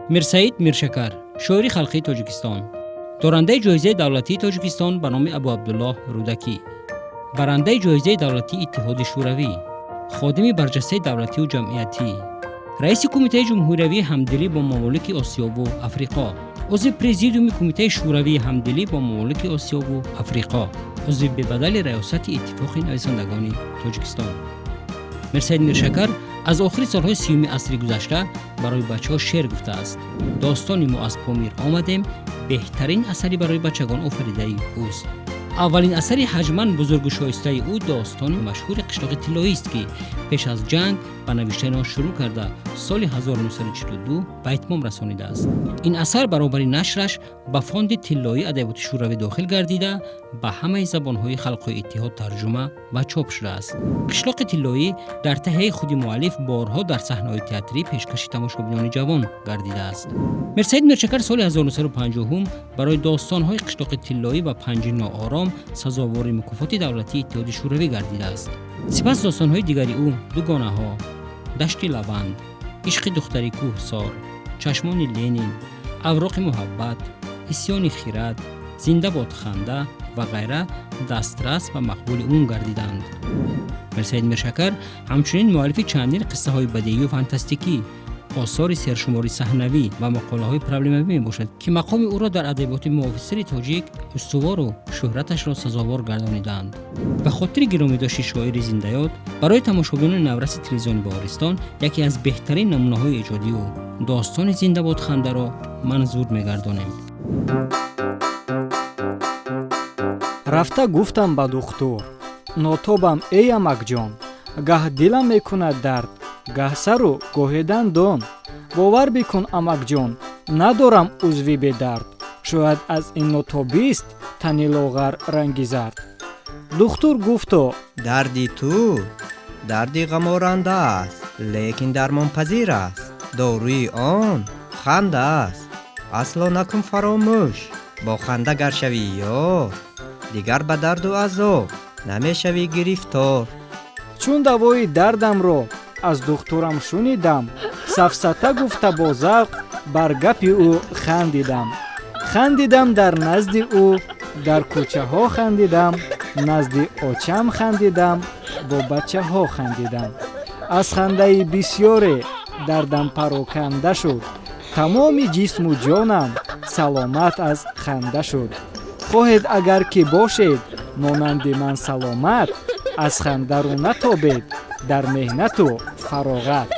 Мирсаид Миршакар, шоири халқии Тоҷикистон, дорандаи ҷоизаи давлатии Тоҷикистон ба номи Абуабдуллоҳ Рӯдакӣ, барандаи ҷоизаи давлатии Иттиҳоди Шӯравӣ, ходими барҷастаи давлатию ҷамъиятӣ, раиси Кумитаи ҷумҳуриявии ҳамдилӣ бо мамолики Осиёву Африқо, узви Президиуми Кумитаи шӯравии ҳамдилӣ бо мамолики Осиёву Африқо, узви бебадали раёсати Иттифоқи нависандагони Тоҷикистон. Мирсаид Миршакар аз охири солҳои 30-уми асри гузашта барои бачаҳо шеър гуфтааст. Достони «Мо аз Помир омадем» беҳтарин асари барои бачагон офаридаи ӯст. Аввалин асари ҳаҷман бузургу шоистаи ӯ достони машҳури «Қишлоқи тиллоист», ки пеш аз ҷанг ба навиштани он шурӯъ карда, соли 1942 ба итмом расонидааст. Ин асар баробари нашраш ба фонди тиллоии адабиёти шӯравӣ дохил гардида, ба ҳамаи забонҳои халқҳои иттиҳод тарҷума ва чоп шудааст. «Қишлоқи тиллоӣ» дар таҳияи худи муаллиф борҳо дар саҳнаҳои театрӣ пешкаши тамошобинони ҷавон гардидааст. Мирсаид Миршакар соли 1950 барои достонҳои «Қишлоқи тиллоӣ» ва «Панҷи ноором» сазовори мукофоти давлатии Иттиҳоди Шӯравӣ гардидааст. Сипас достонҳои дигари ӯ «Дугонаҳо», «Дашти лаванд», «Ишқи духтари кӯҳсор», «Чашмони Ленин», «Авроқи муҳаббат», «Исьёни хирад», «Зинда бод ханда» ва ғайра дастрас ва мақбули умум гардиданд. Мирсаид Миршакар ҳамчунин муаллифи чандин қиссаҳои бадеию фантастикӣ, осори сершумори саҳнавӣ ва мақолаҳои проблемавӣ мебошад, ки мақоми ӯро дар адабиёти муосири тоҷик устувору шӯҳраташро сазовор гардонидаанд. Ба хотири гиромидошти шоири зиндаёд барои тамошобинони навраси телевизиони Баҳористон яке аз беҳтарин намунаҳои эҷодии ӯ, достони «Зинда бод хандаро» манзур мегардонем. Рафта гуфтам ба духтур: «Нотобам, эй амакҷон, гаҳ дилам мекунад дард, гаҳ сару гоҳе дандон. Бовар бикун, амакҷон, надорам узви бедард. Шояд аз ин нотобист тани лоғар ранги зард». Духтур гуфто: «Дарди ту дарди ғаморанда аст, лекин дармонпазир аст. Доруи он ханда аст. Асло накун фаромӯш, бо ханда гар шавӣ ёр, дигар ба дарду азоб намешавӣ гирифтор». Чун давои дардамро аз духтурам шунидам, сафсата гуфта бо завқ бар гапи ӯ хандидам. Хандидам дар назди ӯ, дар кӯчаҳо хандидам, назди очам хандидам, бо бачаҳо хандидам. Аз хандаи бисёре дардам пароканда шуд, тамоми ҷисму ҷонам саломат аз ханда шуд. Хоҳед агар ки бошед монанди ман саломат, аз ханда рӯ натобед дар меҳнату фароғат.